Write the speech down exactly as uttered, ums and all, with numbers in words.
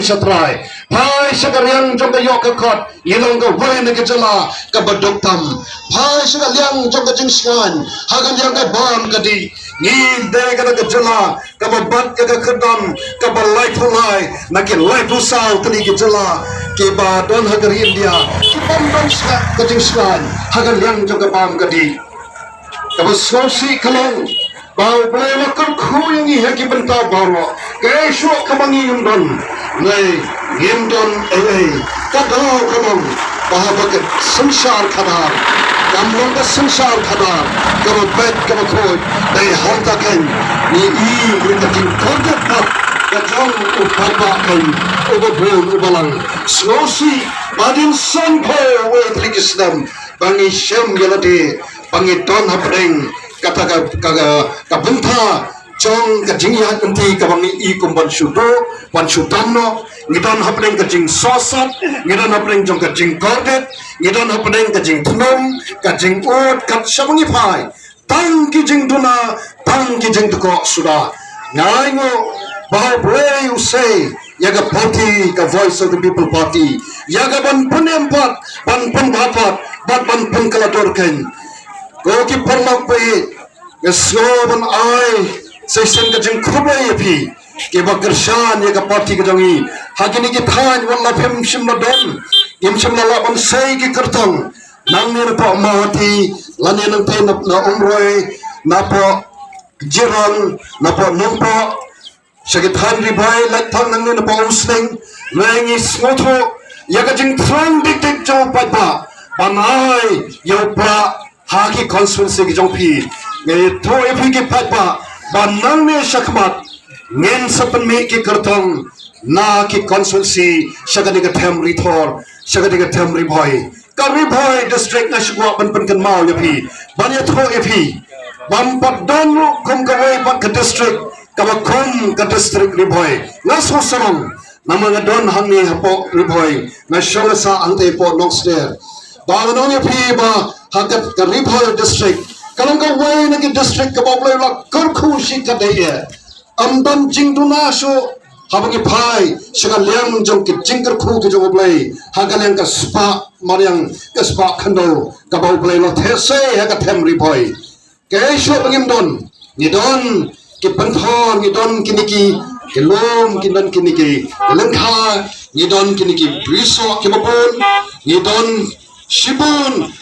Shatrai. Phai sha ka liang jong ka ïoh ka khot, ngi long kawei na ki jylla kaba duk tam. Phai sha ka liang jong ka jingshngaiñ, ha ka liang ka bam ka dih, ngi dei kata ka jylla kaba bat ka ka kyrdan kaba laiphew lai na ki laiphew saw tylli ki jylla kiba don ha ka ri India, ki bym don sha ka jingshngaiñ ha ka liang jong ka bam ka dih. Kaba sngewsih ka long ba U Blei u la kyrkhu ïa ngi ha ki bynta baroh. Kaei shuh kaba ngim don, ngi ngim don ei ei. Ka daw ka long ba haba ka synshar khadar kam long ka synshar khadar kaba beit kaba khuid, dei hangta kein ngi i ïa ka jingkordit bad ka jong u paidbah kein uba bun uba lang. Sngewsih ba hadien sanphew wei tylli ki snem ba ngi shem ïa lade ba ngi don hapdeng kata ka, ka, ka, ka bynta jong ka jingïaid lynti kaba ngi i kum ban shu duh, ban shu dam noh, ngi don hapdeng ka jingsohsat, ngi don hapdeng jong ka jingkordit, ngi don hapdeng ka jingthnum, ka jingud, kat shaba ngi phai. Tang ki jingduna, tang ki jingdkoh suda. Nga ainguh ba U Blei u sei ïa ka party, ka Voice of the People Party, ïa ka ban pynim pat, ban pynbha pat, bad ban pynkylla dur kein. Ko ki paralok ba ïeit, nga sngew ban ai sa shisien ka jingkhublei ïa phi kiba kyrshan ïa ka party ka jong ngi. Ha kine ki thaiñ wat la phim shym la don, ngim shym la lah ban sei ki kyrtong. Nangne napoh Mawhati, lane nangtei na, na Umroi, napoh Jirang, napoh Nongpoh, sha ki thaiñ Ri Bhoi, lait tang nangne napoh Umsning. Ngi sngewthuh ïa ka jingthrang dik dik jong u paidbah ban ai ïa u Prah ha ki constituency ki jong phi. Nga ïathuh ïa phi ki paidbah ba nangne shakhmat ngin sa pynmih ki kyrtong na ki constituency sha kane ka them Ri Thor, sha kane ka them Ri Bhoi. Ka Ri Bhoi district nga shu kwah ban pynkynmaw ïa phi, ban ïathuh ïa phi, bym pat don ruh kum kawei pat ka district kaba kum ka district Ri Bhoi. Nga sngewsarong namar nga don hangne hapoh Ri Bhoi, nga shong nga sah hangtei hapoh Nongsder. Ba ngan ong ïa phi ba ha ka, ka Ri Bhoi district ka long kawei na ki district kaba U Blei u la kyrkhu shikatdei ïa. Ym don jingduna shuh haba ngi phai sha ka liang jong ki jingkyrkhu ki jong U Blei, ha ka liang ka spah mariang, ka spah khyndew kaba U Blei u la theh sei ha ka them Ri Bhoi. Kaei shuh ba ngim don, ngi don ki pynthor, ngi don kine ki, ki lum, ngi don kine ki, ki lyngkha, ngi don kine ki brisoh kiba bun, ngi don shibun